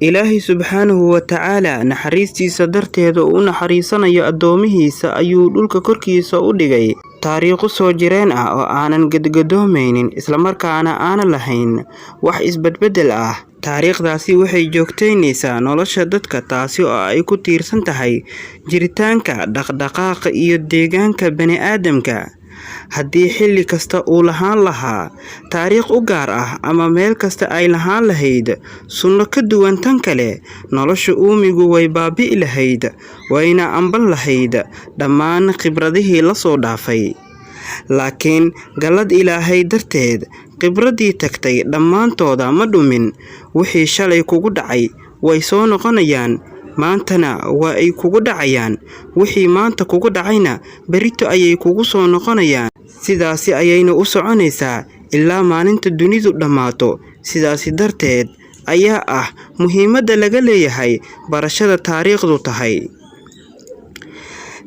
Ilaahay subxaanahu wa tacaala naxariistiisa darteeda uu u naxariisanayo addoomihiisa ayuu dhulka korkiisa u dhigay taariikho soo jireen ah oo aanan gadgadoomaynin, islamarkaana aanan lahayn wax isbedbeddel ah. Taariikhdaasi waxay joogtaynaysaa nolosha dadka, taasi oo ay ku tiirsan tahay jiritaanka, dhaqdhaqaaqa iyo deegaanka bani'aadamka. Haddii xilli kasta uu lahaan lahaa taariikh u gaar ah ama meel kasta ay lahaan lahayd sunno ka duwan tan kale, nolosha uumigu way baabi'i lahayd, wayna amban lahayd dhammaan khibradihii la soo dhaafay. Laakiin gallad Ilaahay darteed, khibraddii tagtay dhammaantooda ma dhumin. Wixii shalay kugu dhacay way soo noqonayaan, maantana waa ay kugu dhacayaan. Wixii maanta kugu dhacayna berrito ayay kugu soo noqonayaan. Sidaasi ayayna u soconaysaa ilaa maalinta dunidu dhammaato. Sidaasi darteed ayaa ah muhiimadda laga leeyahay barashada taariikhdu tahay.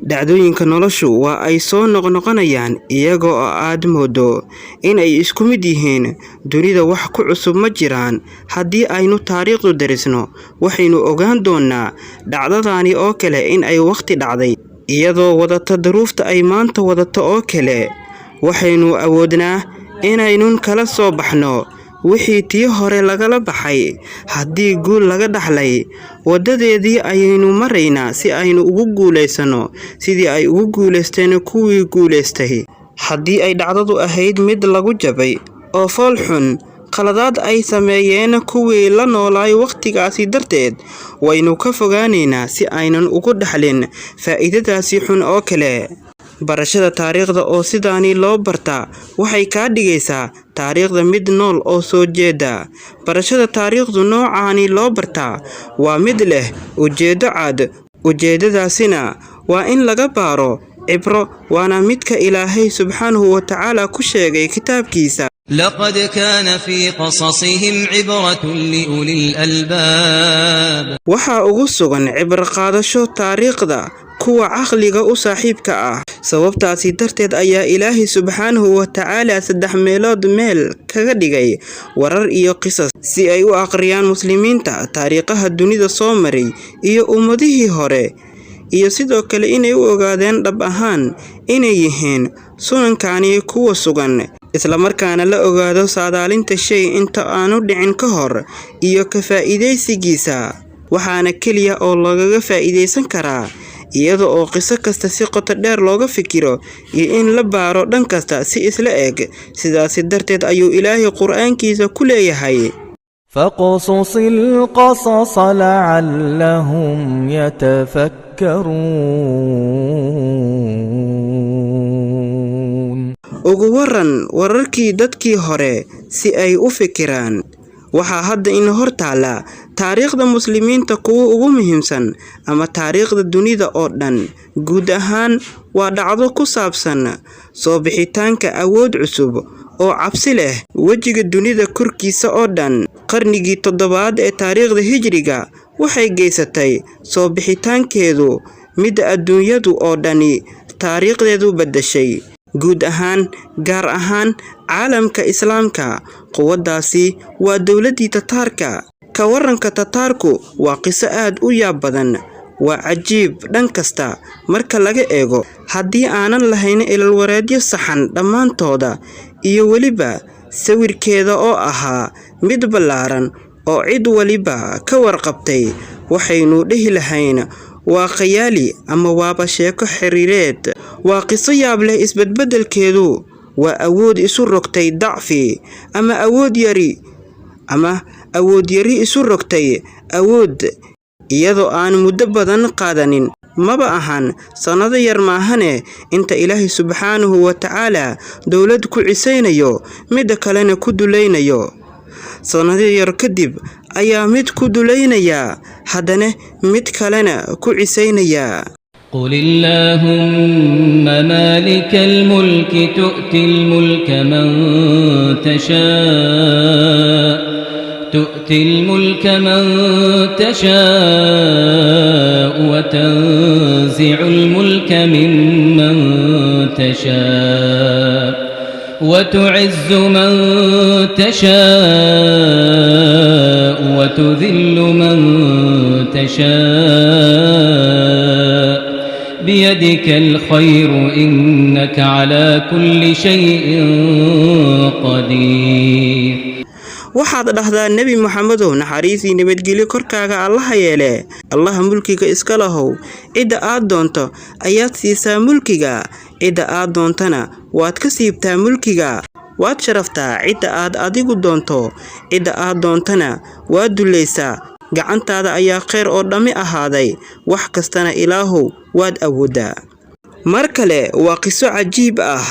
Dhacdooyinka noloshu waa ay soo noqnoqonayaan iyaga oo aad mooddo in ay isku mid yihiin. Dunida wax ku cusub ma jiraan. Haddii aynu taariikhdu darisno, waxaynu ogaan doonnaa dhacdadani oo kale in ay waqti dhacday, iyadoo wadata duruufta ay maanta wadato oo kale. Waxaynu awoodnaa inaynun kala soo baxno wixii tii hore lagala baxay. Haddii guul laga dhaxlay, waddadeedii ayaynu maraynaa si aynu ugu guulaysanno sidii ay ugu guulaysteen kuwii guulaystay. Haddii ay dhacdadu ahayd mid lagu jabay oo fool xun, khaladaad ay sameeyeen kuwii la noolaay waqtigaasi darteed, waynu ka fogaanaynaa si aynan ugu dhaxlin faa'iidadaasi xun oo kale. Barashada taariikhda oo sidaani loo bartaa waxay kaa dhigaysaa taariikhda mid nool oo soo jeeda. Barashada taariikhdu noocaani loo bartaa waa mid leh ujeeddo cad. Ujeeddadaasina waa in laga baaro cibro, waana midka Ilaahay subxaanahu wa tacaala ku sheegay kitaabkiisa. لقد كان في قصصهم عبرة لأولي الألباب. Waxaa ugu sugan cibro qaadasho taariikhda kuwa caqliga u saaxiibka ah. Sababtaasi darteed ayaa Ilaahay subxaanahu wa tacaala saddex meelood meel kaga dhigay warar iyo qisas si ay u akhriyaan muslimiinta taariikhaha dunida soo maray iyo ummadihii hore, iyo sidoo kale inay u ogaadeen dhab ahaan inay yihiin sunankani kuwa sugan, islamarkaana la ogaado saadaalinta shay inta aanu dhicin ka hor iyo ka faa'iidaysigiisa. Waxaana keliya oo lagaga faa'iidaysan karaa iyada oo qiso kasta si qoto dheer looga fikiro iyo in la baaro dhan kasta si isla eg. Sidaasi darteed ayuu Ilaahay Qur'aankiisa ku leeyahay: فاقصص القصص لعلهم يتفكرون. Ugu waran wararkii dadkii hore si ay u fikiraan. Waxaa hadda ina hor taalla taariikhda muslimiinta kuwa ugu muhiimsan ama taariikhda dunida oo dhan guud ahaan. Waa dhacdo ku saabsan soo bixitaanka awood cusub oo cabsi leh wejiga dunida korkiisa oo dhan. Qarnigii toddobaad ee taariikhda hijriga waxay geysatay soo bixitaankeedu midda adduunyadu oo dhani taariikhdeedu beddeshay guud ahaan, gaar ahaan caalamka Islaamka. Quwaddaasi waa dowladdii Tataarka. Ka waranka Tataarku waa qiso aad u yaab badan, waa cajiib dhan kasta marka laga eego. Haddii aanan lahayn ilwareedyo saxan dhammaantooda iyo weliba sawirkeeda oo ahaa mid ballaaran oo cid waliba ka warqabtay, waxaynu dhihi lahayn waa khayaali ama waaba sheeko xiriireed. Waa qiso yaab leh. Isbedbeddelkeedu waa awood isu rogtay dacfi ama awood yari, ama awood yari isu rogtay awood, iyadoo aan muddo badan qaadanin. Maba ahan sannado yar maahane inta Ilaahay subxaanahu wa tacaala dowlad ku cisaynayo, midda kalena ku dulaynayo. Sannado yar kadib ayaa mid ku dulaynayaa, haddana mid kalena ku cisaynaya. قل اللهم مالك الملك تؤتي الملك من تشاء تؤتي الملك من تشاء وتنزع الملك ممن تشاء وتعز من تشاء. وتذل من تشاء بيدك الخير إنك على كل شيء قدير. Waxaad dhahdaa, Nebi Maxamedow, naxariisii nabadgelyo korkaaga Allaha yeele, Allaha mulkiga iska lahow, cidda aad doonto ayaad siisaa mulkiga, cidda aad doontana waad ka siibtaa mulkiga. Waad sharaftaa cidda aad adigu doonto, cidda aad doontana waad dulaysaa. Gacantaada ayaa kheyr oo dhammi ahaaday, wax kastana, Ilaahow, waad awooddaa. Mar kale, waa qiso cajiib ah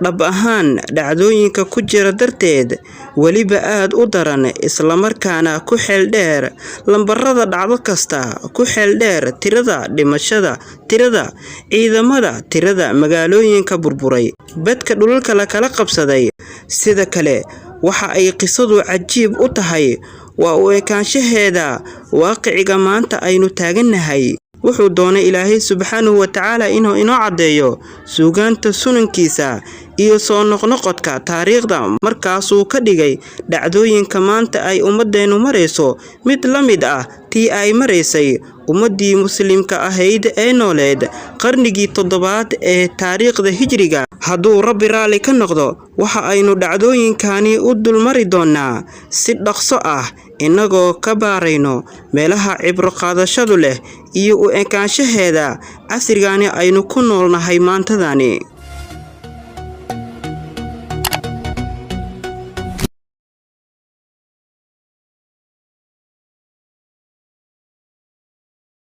dhab ahaan dhacdooyinka ku jira darteed, weliba aad u daran, islamarkaana ku xeel dheer lambarada dhacdo kasta, ku xeel dheer tirada dhimashada, tirada ciidamada, tirada magaalooyinka burburay, badka dhulalka la kala qabsaday. Sida kale waxa ay qisadu cajiib u tahay waa u ekaanshaheeda waaqiciga maanta aynu taagannahay. Wuxuu doonay Ilaahay subxaanahu wa tacaala inuu inoo caddeeyo suugaanta sunankiisa iyo soo noqnoqodka taariikhda. Markaasuu ka dhigay dhacdooyinka maanta ay ummadeennu marayso mid la mid ah tii ay maraysay ummaddii muslimka ahayd ee nooleed qarnigii toddobaad ee taariikhda Hijriga. Hadduu Rabbi raalli ka noqdo, waxa aynu dhacdooyinkani u dulmari doonaa si dhaqso ah, innagoo ka baarayno meelaha cibro qaadashadu leh iyo u ekaanshaheeda casrigani aynu ku noolnahay maantadani.